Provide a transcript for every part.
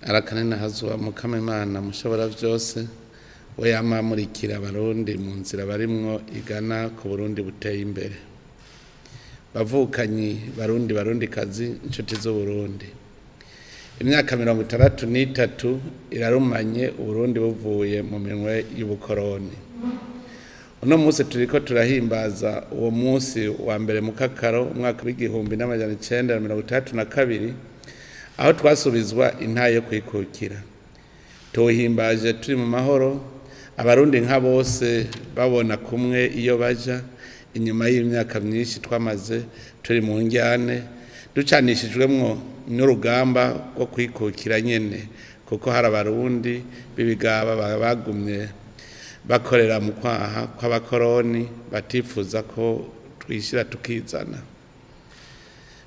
Arakanenahazwa Mukama Imana mushobora vyose, we yama amurikira Abarundi mu nzira barimwo igana ku Burundi buteye imbere. Bavukanyi Barundi, Barundikazi, inshuti z'Uburundi, imyaka 63 irarumanye Uburundi buvuye mu minwe y'ubukoroni. Uno munsi turiko turahimbaza uwo munsi wa mbere Mukakaro umwaka w'1962, aho twasubizwa intahe yo kwikukira. Tuwuhimbaje turi mu mahoro, Abarundi nka bose babona kumwe iyo baja, inyuma y'imyaka myinshi twamaze turi mu njyane, ducanishijwemwo n'urugamba rwo kwikukira nyene, kuko hari Abarundi b'ibigaba bagumye bakorera mu kwaha kw'abakoroni, batifuza ko twishira tukizana.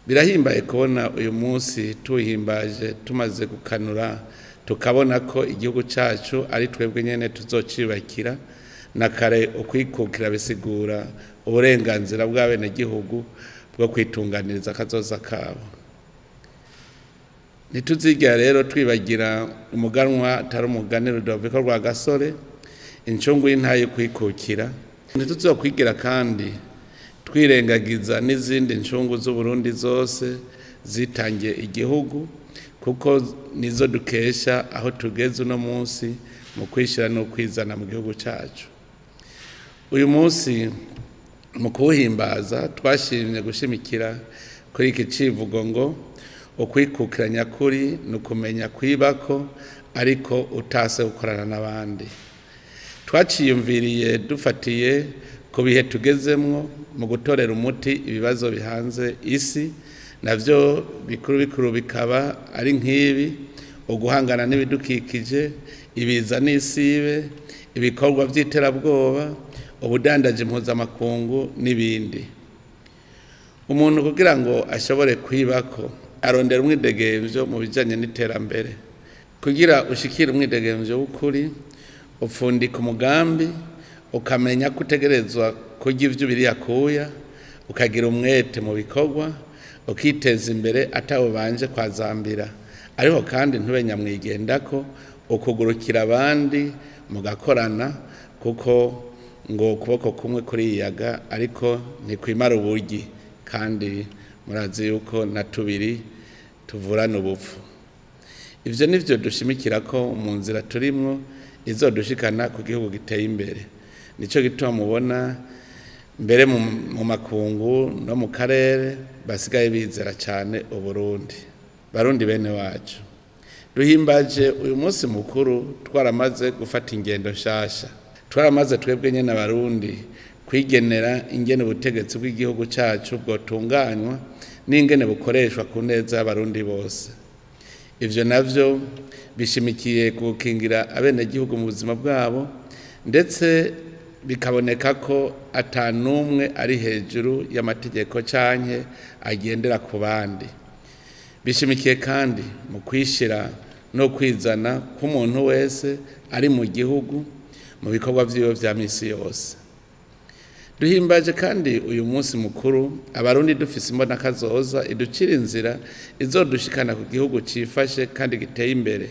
Birahimbaye kubona uyu munsi tuwuhimbaje tumaze gukanura, tukabona ko igihugu cacu ari twebwe nyene tuzociyubakira. Na kare ukwikukira bisigura uburenganzira bw'abenegihugu bwo kwitunganiriza akazoza kabo. Ntituzigera rero twibagira umuganwa atari umugani Rudoviko Rwagasore, incungu y'intahe yo kwikukira. Ntituzokwigira kandi twirengagiza n'izindi ncungu z'Uburundi zose zitangiye igihugu, kuko nizo dukesha aho tugeze uno munsi mu kwishira no kwizana mu gihugu cacu. Uyu munsi mu kuwuhimbaza twashimye gushimikira kuri iki civugo ngo ukwikukira nyakuri ni ukumenya kwibako ariko utase gukorana n'abandi. Twaciyumviriye dufatiye ku bihe tugezemwo mu gutorera umuti ibibazo bihanze isi, navyo bikuru bikuru bikaba ari nk'ibi: uguhangana n'ibidukikije, ibiza n'isibe, ibikorwa vy'iterabwoba, ubudandaji mpuzamakungu n'ibindi. Umuntu kugira ngo ashobore kwibako arondera umwidegemvyo mu bijanye n'iterambere. Kugira ushikire umwidegemvyo w'ukuri, upfundika umugambi, ukamenya ko utegerezwa kurya ivyo ubiriye akuya, ukagira umwete mu bikorwa, ukiteza imbere atawubanje kwazambira, ariko kandi ntube nyamwigendako, ukugurukira abandi mugakorana, kuko ngo ukuboko kumwe kuriyaga ariko ntikwimara uburyi, kandi murazi yuko na tubiri tuvurana ubupfu. Ivyo nivyo dushimikira ko mu nzira turimwo izodushikana ku gihugu giteye imbere. Nico gituma mubona mbere mu makungu no mu karere basigaye bizera cane Uburundi. Barundi bene wacu, duhimbaje uyu munsi mukuru twaramaze gufata ingendo nshasha. Twaramaze twebwe nyene Abarundi kwigenera ingene ubutegetsi bw'igihugu cacu bwotunganywa n'ingene bukoreshwa ku neza y'Abarundi bose. Ivyo navyo bishimikiye gukingira abenegihugu mu buzima bwabo, ndetse bikaboneka ko ata n'umwe ari hejuru y'amategeko canke agendera ku bandi. Bishimikiye kandi mu kwishira no kwizana k'umuntu wese ari mu gihugu mu bikorwa vyiwe vya misi yose. Duhimbaje kandi uyu munsi mukuru Abarundi dufise imbonakazoza iducira inzira izodushikana ku gihugu cifashe kandi giteye imbere.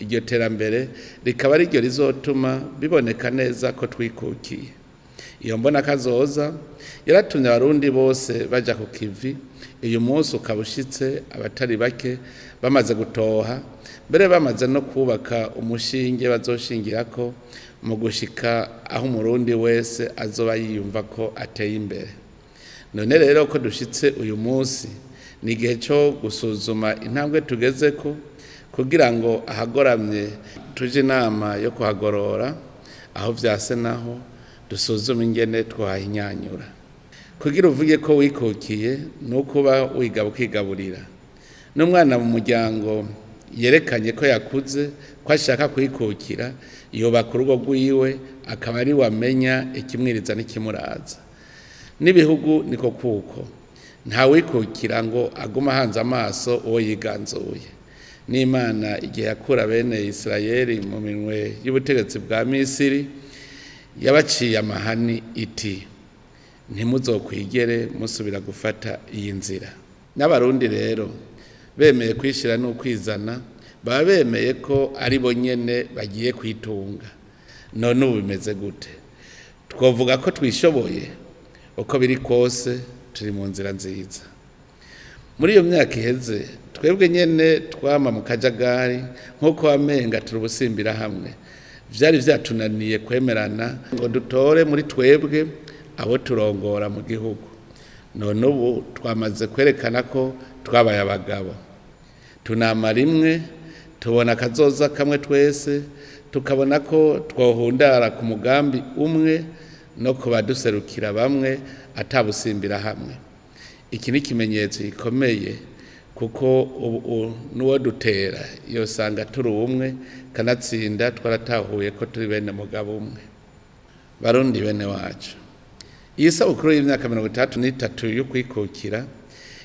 Iryo terambere rikaba ariryo rizotuma biboneka neza ko twikukiye. Iyo mbonakazoza yaratumye Abarundi bose baja ku kivi. Uyu munsi ukaba ushitse abatari bake bamaze gutoha, mbere bamaze no kubaka umushinge bazoshingirako mu gushika aho Umurundi wese azoba yiyumva ko ateye imbere. None rero ko dushitse uyu munsi, ni igihe co gusuzuma intambwe tugezeko kugira ngo ahagoramye tuje inama yo kuhagorora, aho vyase naho dusuzume ingene twahinyanyura. Kugira uvuge ko wikukiye nuko uba wiga ukigaburira. N'umwana mu muryango yerekanye ko yakuze, ko ashaka kwikukira, yubaka urugo rwiwe akaba ari wamenya ikimwiriza n'ikimuraza. N'ibihugu niko kuko nta wikukira ngo agume ahanze amaso uwo yiganzuye. N'Imana igihe yakura bene Isirayeli mu minwe y'ubutegetsi bwa Misiri, yabaciye amahani iti: ntimuzokwigere musubira gufata iyi nzira. N'Abarundi rero bemeye kwishira n'ukwizana, Baba bemeye ko ari bo nyene bagiye kwitunga. None ubu bimeze gute? Twovuga ko twishoboye? Uko biri kose turi mu nzira nziza. Muri iyo myaka iheze twebwe nyene twama mu kajagari nk'uko wamenga turi ubusimbira hamwe. Vyari vyatunaniye kwemerana ngo dutore muri twebwe abo turongora mu gihugu. None ubu twamaze kwerekana ko twabaye abagabo. Tunama rimwe, tubona akazoza kamwe twese, tukabona ko twohundara ku mugambi umwe no kubaduserukira bamwe atabusimbira hamwe. Iki ni ikimenyetso gikomeye kuko ubu n'uwo dutera yosanga turi umwe, kanatsinda twaratahuye ko turi bene mugabo umwe. Barundi bene wacu, iyi sabukuru y'imyaka 63 yo kwikukira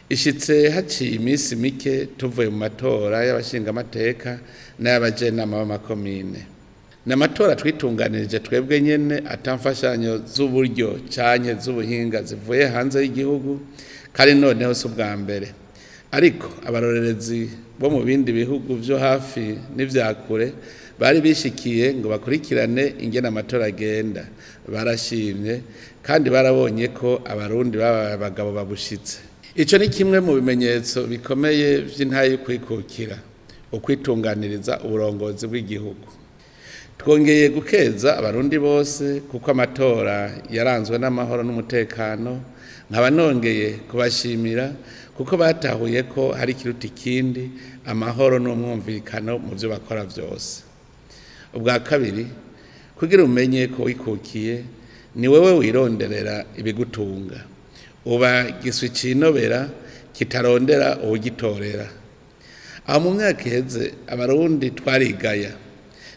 ishitse haciye iminsi mike tuvuye mu matora y'abashingamateka n'ay'abajenama b'amakomine. Ni amatora twitunganirije twebwe nyene atamfashanyo z'uburyo canke z'ubuhinga zivuye hanze y'igihugu, kandi noneho si ubwa mbere. Ariko abarorerezi bo mu bindi bihugu vyo hafi n'ivya kure bari bishikiye ngo bakurikirane ingene amatora agenda. Barashimye kandi barabonye ko abarundi babaye abagabo babushitse. Ico ni kimwe mu bimenyetso bikomeye vy'intahe yo kwikukira, ukwitunganiriza uburongozi bw'igihugu. Twongeye gukeza abarundi bose kuko amatora yaranzwe n'amahoro n'umutekano, nkaba nongeye kubashimira kuko batahuye ko hari ikiruta ikindi, amahoro n'umwumvikano mu vyo bakora vyose. Ubwa kabiri, kugira umenye ko wikukiye, ni wewe wironderera ibigutunga. Uba giswi cinobera kitarondera uwugitorera. Aho mu myaka iheze abarundi twarigaya.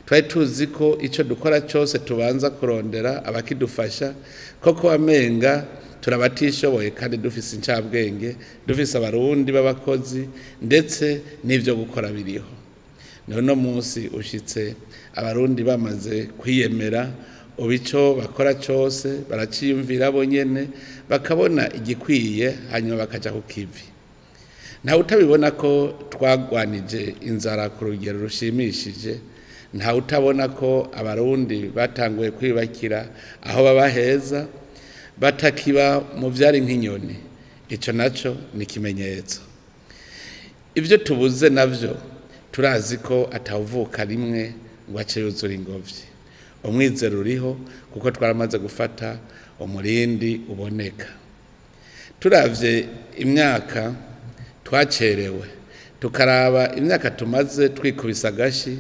Twari tuzi ko ico dukora cose tubanza kurondera abakidufasha, koko wamenga turabatishoboye kandi dufise incabwenge, dufise abarundi b'abakozi ndetse n'ivyo gukora biriho. None munsi ushitse abarundi bamaze kwiyemera, ubico bakora cose baraciyumvira bo nyene, bakabona igikwiye hanyuma bakaja ku kivi. Nta utabibona ko twagwanije inzara ku rugero rushimishije, nta utabona ko abarundi batanguye kwibakira aho baba heza, batakiba mu vyari nk'inyoni. Ico naco ni ikimenyetso. Ivyo tubuze navyo turazi ko atawuvuka rimwe ngo ace yuzura ingobyi. Umwizero uriho kuko twaramaze gufata umurindi uboneka. Turavye imyaka twacerewe, tukaraba imyaka tumaze twikubisa agashi,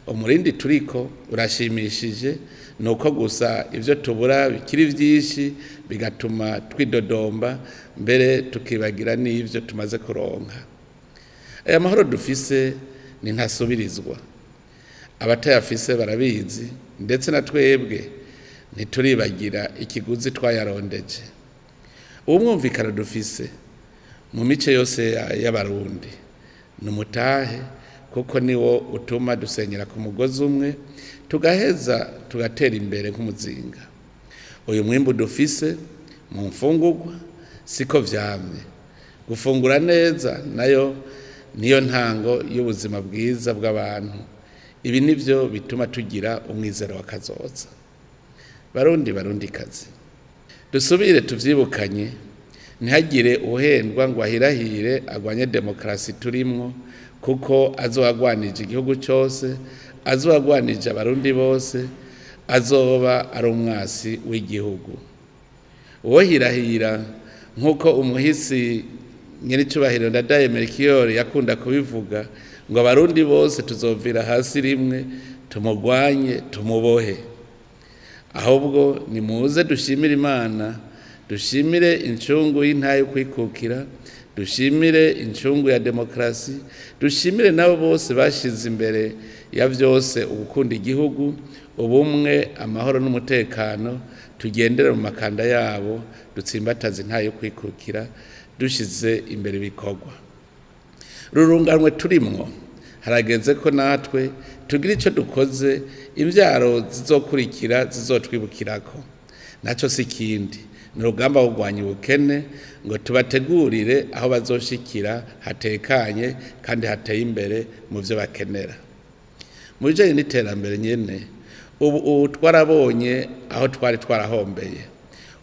umurindi turiko urashimishije, nuko gusa ivyo tubura bikiri vyinshi bigatuma twidodomba mbere tukibagira n'ivyo tumaze kuronka. Aya mahoro dufise ni ntasubirizwa. Abatayafise barabizi, ndetse na twebwe ntituribagira ikiguzi twayarondeje. Umwumvikano dufise mu mice yose y'abarundi ni umutahe, kuko niwo utuma dusenyera ku mugozi umwe tugaheza tugatera imbere nk'umuzinga. Uyu mwimbu dufise mu mfungurwa siko vyamye. Gufungura neza nayo niyo ntango y'ubuzima bwiza bw'abantu. Ibi nivyo bituma tugira umwizero wa kazoza. Barundi barundikazi, dusubire tuvyibukanye, ntihagire uhendwa ngo ahirahire agwanye demokarasi turimwo, kuko azoagwanije igihugu cose, azoagwanije abarundi bose, azoba ari umwasi w'igihugu. Uwo hirahira nk'uko umuhisi nyiricubahiro Ndadaye Melchior yakunda kubivuga, ngo abarundi bose tuzovira hasi rimwe, tumugwanye tumubohe. Ahubwo nimuze dushimire Imana, dushimire incungu y'intahe yo kwikukira, dushimire incungu ya demokarasi, dushimire nabo bose bashize imbere ya vyose ugukunda igihugu, ubumwe, amahoro n'umutekano, tugendere mu makanda yabo, dutsimbataze intahe yo kwikukira, dushize imbere ibikorwa. Rurunganwe turimwo, harageze ko natwe tugira ico dukoze, imvyaro zizokurikira zizotwibukirako. Naco si ikindi, Ni urugamba rwo kurwanya ubukene ngo tubategurire aho bazoshikira hatekanye kandi hateye imbere mu byo bakenera. Mu bijanye n'iterambere nyene, ubu twarabonye aho twari twarahombeye.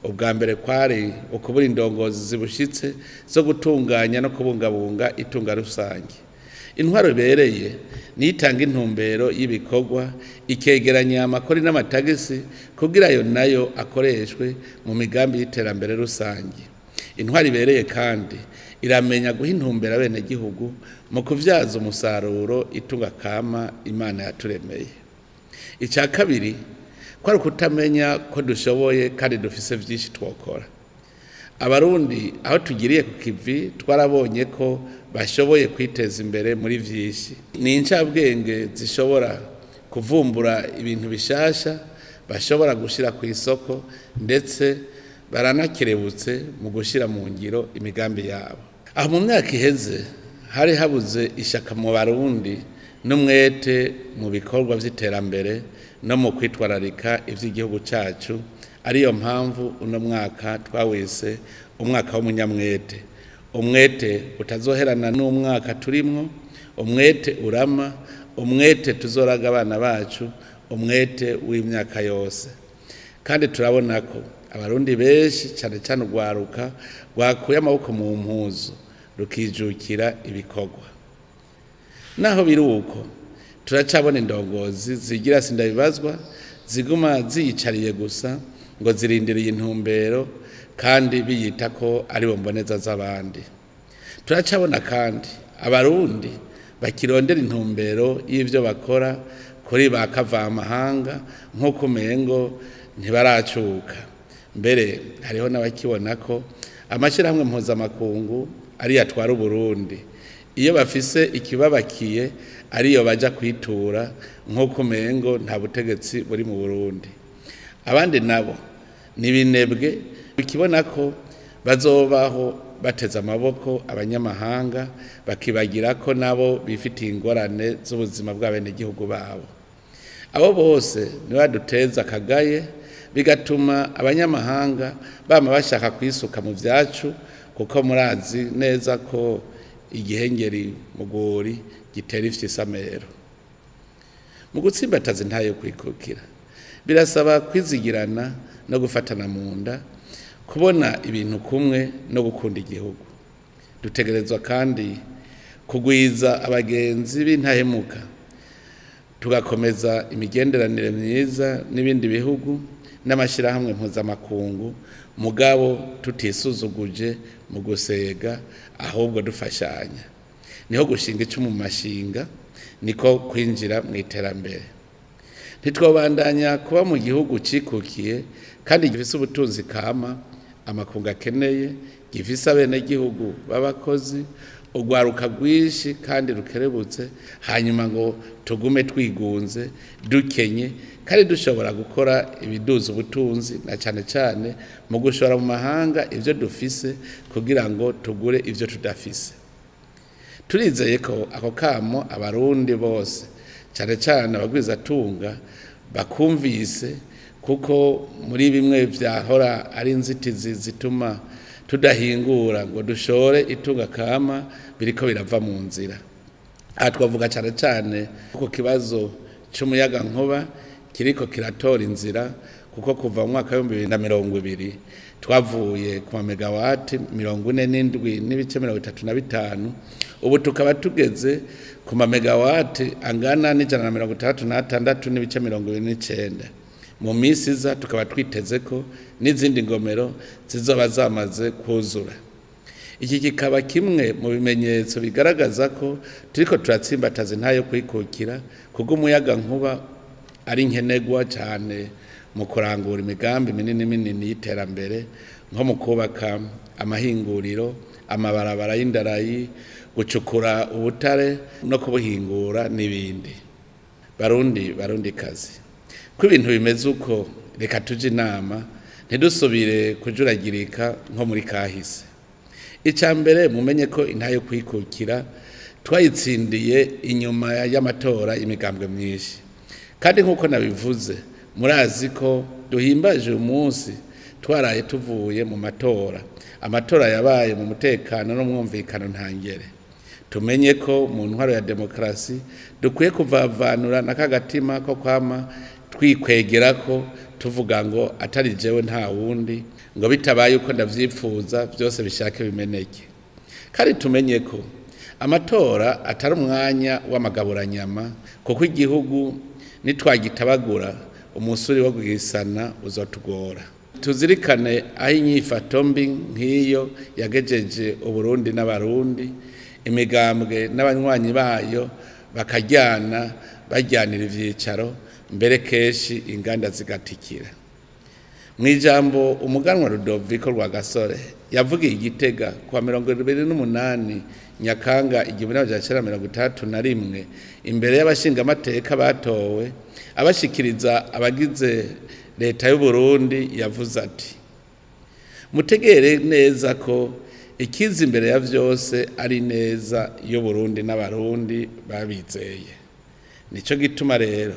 Ubwa mbere kwari ukubura indongozi zibushitse zo gutunganya no kubungabunga itunga rusange. Intwaro ibereye nitanga intumbero y'ibikorwa, ikegeranya amakori n'amatagisi kugira ayo nayo akoreshwe mu migambi y'iterambere rusange. Intwaro ibereye kandi iramenya guha intumbero abenegihugu mu kuvyaza umusaruro itunga kama Imana yaturemeye. Icya kabiri kwari ukutamenya ko dushoboye kandi dufise vyinshi twokora. Abarundi aho tugiriye ku kivi twarabonye ko bashoboye kwiteza imbere muri vyinshi. Ni incabwenge zishobora kuvumbura ibintu bishasha bashobora gushira ku isoko, ndetse baranakerebutse mu gushira mu ngiro imigambi yabo. Aho mu myaka iheze hari habuze ishaka mu Barundi n'umwete mu bikorwa vy'iterambere no mu kwitwararika ivy'igihugu cacu, ariyo mpamvu uno mwaka twawise umwaka w'umunyamwete. Umwete utazoherana n'umwaka turimwo, umwete urama, umwete tuzoraga abana bacu, umwete w'imyaka yose. Kandi turabona ko Abarundi benshi cane cane urwaruka rwakuye amaboko mu mpuzu rukijukira ibikorwa. Naho biri uko, turacabona indongozi zigira sindabibazwa, ziguma ziyicariye gusa ngo zirindiriye intumbero kandi biyita ko ari bo mboneza z'abandi. Turacabona kandi Abarundi bakirondera intumbero y'ivyo bakora kuri ba kavamahanga nk'uko umengo ntibaracuka. Mbere hariho n'abakibona ko amashirahamwe mpuzamakungu ariyo atwara Uburundi, iyo bafise ikibabakiye ariyo baja kwitura nk'uko umengo nta butegetsi buri mu Burundi. Abandi nabo ni binebwe bikibona ko bazobaho bateze amaboko abanyamahanga, bakibagira ko nabo bifitiye ingorane z'ubuzima bw'abenegihugu babo. Abo bose nibo baduteza akagaye, bigatuma abanyamahanga bama bashaka kwisuka mu vyacu, kuko murazi neza ko igihengeri mu rwuri gitera ifyisamero. Mu gutsimbataza intahe yo kwikukira birasaba kwizigirana no gufatana mu nda, kubona ibintu kumwe no gukunda igihugu. Dutegerezwa kandi kugwiza abagenzi b'intahemuka, tugakomeza imigenderanire myiza n'ibindi bihugu n'amashirahamwe mpuzamakungu, mugabo tutisuzuguje mu gusega, ahubwo dufashanya. Niho gushinga icumu mu mashinga, niko kwinjira mu iterambere. Ntitwobandanya kuba mu gihugu cikukiye kandi gifise ubutunzi kama amakungu akeneye, gifise abenegihugu b'abakozi, urwaruka rwinshi kandi rukerebutse, hanyuma ngo tugume twigunze dukenye kandi dushobora gukora ibiduza ubutunzi, na cane cane mu gushora mu mahanga ivyo dufise kugira ngo tugure ivyo tudafise. Turizeye ko ako kamo Abarundi bose cane cane abagwizatunga bakumvise, kuko muri bimwe vyahora ari inzitizi zituma tudahingura ngo dushore itunga kama biriko birava mu nzira. Aha twavuga cane cane ku kibazo c'umuyagankuba kiriko kiratora inzira, kuko kuva mu mwaka w'ibihumbi bibiri na mirongo ibiri twavuye ku mamegawati 47.35, ubu tukaba tugeze ku mamegawati angana n'166.29. Mu minsi iza tukaba twiteze ko n'izindi ngomero zizoba zamaze kuzura. Iki kikaba kimwe mu bimenyetso bigaragaza ko turiko turatsimbataza intahe yo kwikukira, kuko umuyagankuba ari nkenerwa cane mu kurangura imigambi minini minini y'iterambere, nko mu kubaka amahinguriro, amabarabara y'indarayi, gucukura ubutare no kubuhingura n'ibindi. Barundi, Barundikazi, ko ibintu bimeze uko, reka tuje inama ntidusubire kujuragirika nko muri kahise. Icya mbere, mumenye ko intahe yo kwikukira twayitsindiye inyuma y'amatora imigambwe myinshi, kandi nk'uko nabivuze murazi ko duhimbaje uyu munsi Twaraye tuvuye mu matora, amatora yabaye mu mutekano n'umwumvikano ntangere. Tumenye ko mu ntwaro ya demokarasi dukwiye kuvavanura n'akagatima ko kwama twikwegera ko tuvuga ngo atari jewe nta wundi, ngo bitabaye uko ndavyifuza byose bishake bimeneke. Kandi tumenye ko amatora atari umwanya w'amagaburanyama, kuko igihugu nitwagitabagura umusuri wo guhisana uzotugora. Tuzirikane aho inyifato mbi nk'iyo yagejeje Uburundi n'Abarundi, imigambwe n'abanywanyi bayo bakajyana bajyanira ivyicaro, mbere kenshi inganda zigatikira. Mu ijambo umuganwa Rudoviko Rwagasore yavugiye Igitega kuwa 28 Nyakanga 1961 imbere y'abashingamateka batowe, abashikiriza abagize leta y'u Burundi, yavuze ati: mutegere neza ko ikiza imbere ya vyose ari neza y'u Burundi n'Abarundi babizeye. Nico gituma rero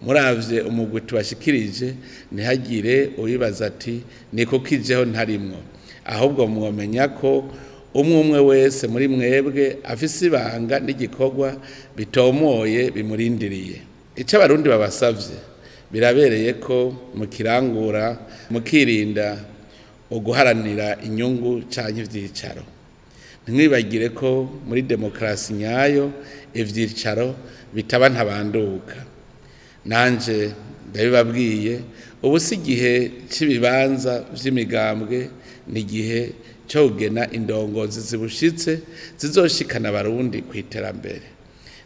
muravye umugwi tubashikirije ntihagire uwibaza ati niko kijeho ntarimwo, ahubwo mwomenya ko umwe umwe wese muri mwebwe afise ibanga n'igikorwa bitomoye bimurindiriye. Ico Abarundi babasavye birabereye ko mukirangura, mukirinda uguharanira inyungu canke ivyicaro. Ntimwibagire ko muri demokarasi nyayo ivyicaro bitaba ntabanduka. Nanje ndabibabwiye, ubu si igihe c'ibibanza vy'imigambwe, ni igihe cyo kugena indongozi zibushitse zizoshikana Abarundi kw'iterambere.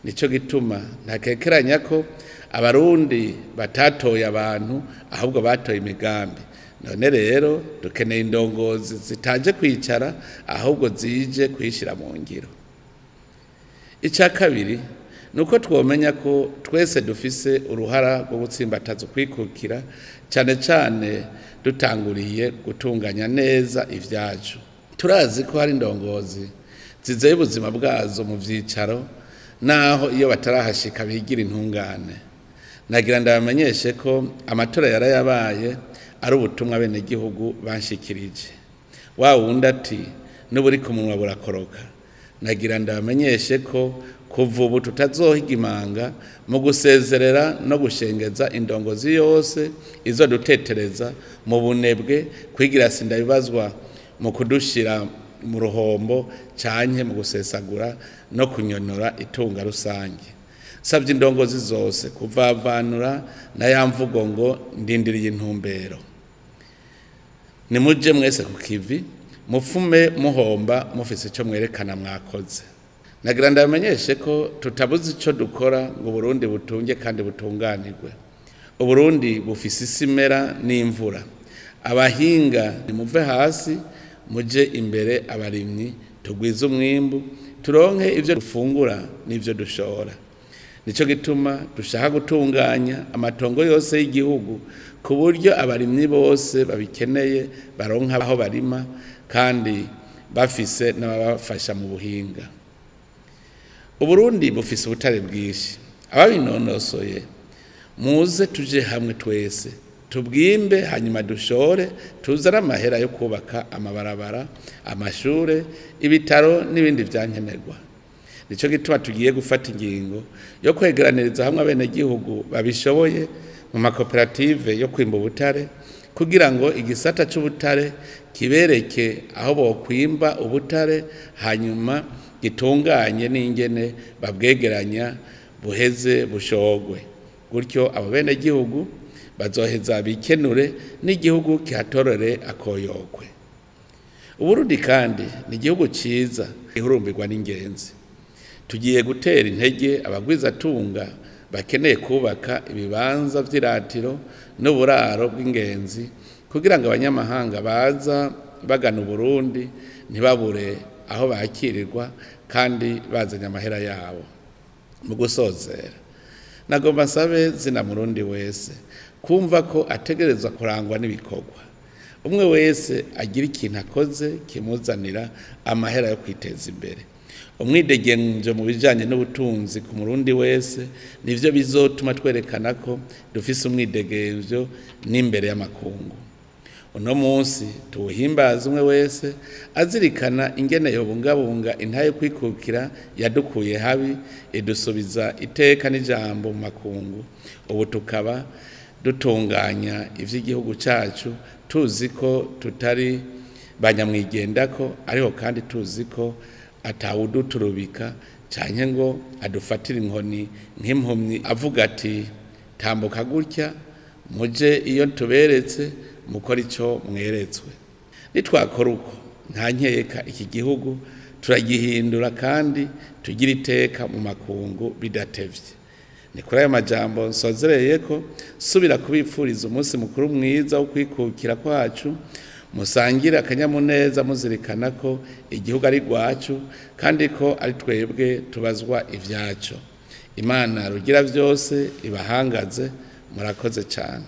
Nico gituma ntakekeranya ko Abarundi batatoye abantu, ahubwo batoye imigambi. None rero dukeneye indongozi zitaje kwicara, ahubwo zije kwishira mu ngiro. Ica kabiri nuko twomenya ko twese dufise uruhara rwo gutsimbataza ukwikukira, cane cane dutanguriye gutunganya neza ivyacu. Turazi ko hari indongozi zizeye ubuzima bwazo mu vyicaro, naho iyo batarahashika bigira intungane. Nagira ndabamenyeshe ko amatora yarayabaye ari ubutumwa bene gihugu banshikirije. Wa wundi ati n'uburi ku munwa burakoroka. Nagira ndabamenyeshe ko kuva ubu tutazohiga imanga mu gusezerera no gushengeza indongozi yose izodutetereza mu bunebwe, kwigira sindabibazwa mu kudushira mu ruhombo canke mu gusesagura no kunyonora itunga rusange. Savye indongozi zose kuvavanura na ya mvugo ngo ndindiriye intumbero. Nimuje mwese ku kivi, mufume muhomba mufise ico mwerekana mwakoze. Nagira ndabamenyeshe ko tutabuze ico dukora ngo Burundi butunge kandi butunganirwe. Uburundi bufise isimera n'imvura. Abahinga nimuve hasi muje imbere, abarimyi tugwize umwimbu, turonke ivyo dufungura n'ivyo dushora. Nico gituma dushaka gutunganya amatongo yose y'igihugu ku buryo abarimyi bose babikeneye baronka aho barima kandi bafise n'ababafasha mu buhinga. Uburundi bufise ubutare bwinshi, ababinonosoye muze tuje hamwe twese tubwimbe, hanyuma dushore, tuzane amahera yo kubaka amabarabara, amashure, ibitaro n'ibindi vyankenerwa. Nico gituma tugiye gufata ingingo yo kwegeraniriza hamwe abenegihugu babishoboye mu makoperative yo kwimba ubutare, kugira ngo igisata c'ubutare kibereke aho bokwimba ubutare, hanyuma gitunganye n'ingene babwegeranya buheze bushogwe. Gutyo abo benegihugu bazoheza bikenure n'igihugu kihatorere akoyokwe. Uburundi kandi ni igihugu ciza gihurumbirwa n'ingenzi. Tugiye gutera intege abagwizatunga bakeneye kubaka ibibanza vy'iratiro n'uburaro bw'ingenzi, kugira ngo abanyamahanga baza bagana Uburundi ntibabure aho bakirirwa kandi bazanye amahera yabo. Mu gusozera, nagomba nsabe zina Murundi wese kumva ko ategerezwa kurangwa n'ibikorwa. Umwe wese agira ikintu akoze kimuzanira amahera yo kwiteza imbere. Umwidegemvyo mu bijanye n'ubutunzi ku Murundi wese nivyo bizotuma twerekana ko dufise umwidegemvyo n'imbere y'amakungu. Uno munsi tuwuhimbaza umwe wese azirikana ingene yobungabunga intahe yo kwikukira yadukuye habi, idusubiza iteka n'ijambo mu makungu. Ubu tukaba dutunganya ivy'igihugu cacu tuzi ko tutari banyamwigendako, ariko kandi tuzi ko atawuduturubika canke ngo adufatire inkoni nk'impumyi avuga ati tambuka gutya muje iyo tuberetse mukora ico mweretswe. Nitwakora uko nta nkeka iki gihugu turagihindura kandi tugira iteka mu makungu bidatevye. Ni kuri ayo majambo nsozereye ko subira kubipfuriza umunsi mukuru mwiza wo kwikukira kwacu, musangire akanyamuneza muzirikana ko igihugu ari rwacu kandi ko ari twebwe tubazwa ivyaco. Imana rugira vyose ibahangaze. Murakoze cyane.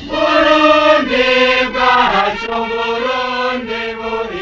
Burundi bwacu, Burundi.